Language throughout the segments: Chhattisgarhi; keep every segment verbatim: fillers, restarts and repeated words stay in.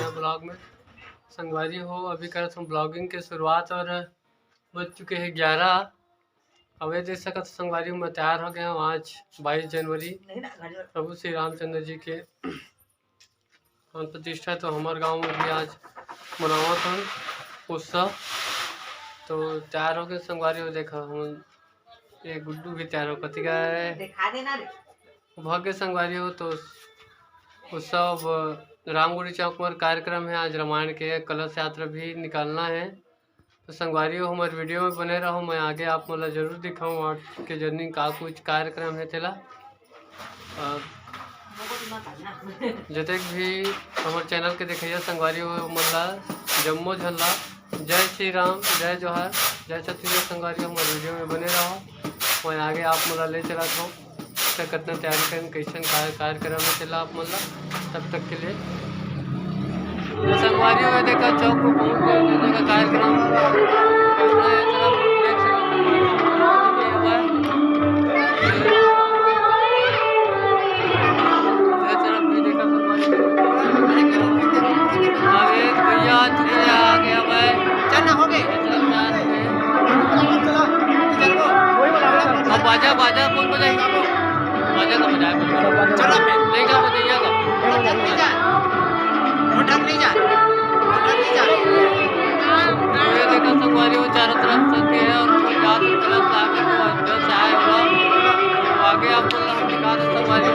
ब्लॉग में संगवारी हो, अभी करत हम ब्लॉगिंग के शुरुआत और बज चुके हैं ग्यारह। अब ये देख सकत हो संगवारी हो, मैं तैयार हो गया हूँ। आज बाईस जनवरी, प्रभु श्री रामचंद्र जी के प्राण प्रतिष्ठा, तो हमर गांव में भी आज मनावत हन उत्सव। तो तैयार हो गए संगवारी हो, देखा हम ये गुड्डू भी तैयार हो कति गए। दिखा देना रे। भाग्य संगवारी हो, तो उत्सव रामगुड़ी चौक पर कार्यक्रम है। आज रामायण के कलश यात्रा भी निकालना है। तो संगवारी हो, हमर वीडियो में बने रहो, मैं आगे आप मन ला जरूर दिखाऊँ आज के जर्नी का कुछ कार्यक्रम है तेला। और जतेक भी हमर चैनल के देखइया संगवारी हो, मन ला जम्मो झन ला जय श्री राम, जय जोहार, जय छत्तीसगढ़। संगवारी हो, हमर वीडियो में बने रहो, मैं आगे आप मन ला ले चलत हूँ। त कतना तैयारी करेन, कइसन का-, कार्यक्रम हे, तेला आप मन ला तब तक के लिए। तो संगवारी हो, देखा चौक में पहुंच गए, देखा कार्यक्रम करना है, चला देख सकते हो। ये चला भी देखा संगवारी हो। अरे भैया आ चुके हैं, आ गया भाई। चल ना, हो गए। अब बाजा, बाजा कौन बजाएगा? बाजा का बजाए, बाजा। चलो फिर। नहीं जा, बजैया का। मोटर नहीं जा। मोटर नहीं जा। मोटर नहीं जा। ये देखो संगवारी हो, चारों तरफ सत्य है और कोई जात गलत लागे तो अंदर से आए हुआ। तो आगे आपको दिखा दो संगवारी हो।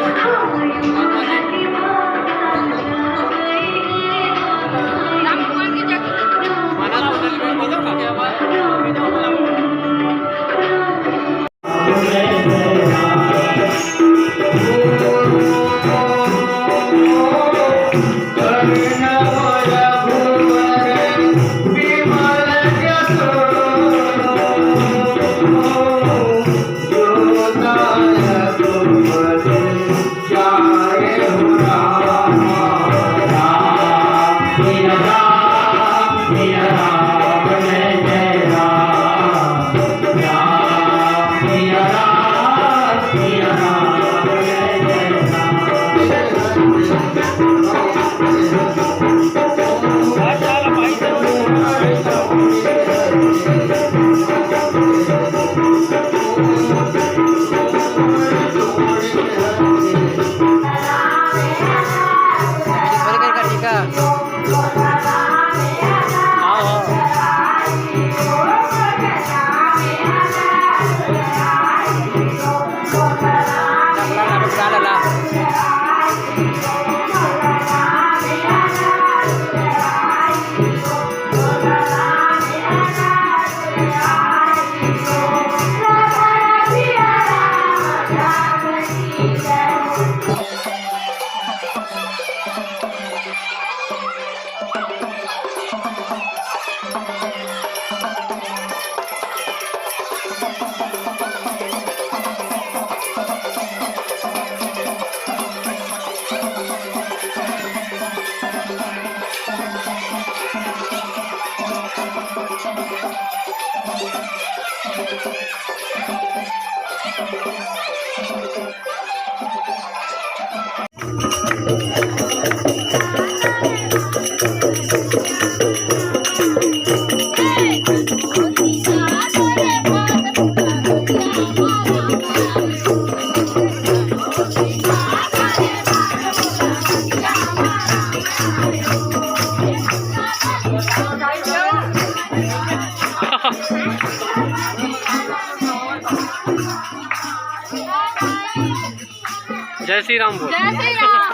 मानस होटल में बहुत क्या हुआ है? जय श्री राम बोल। जय श्री राम।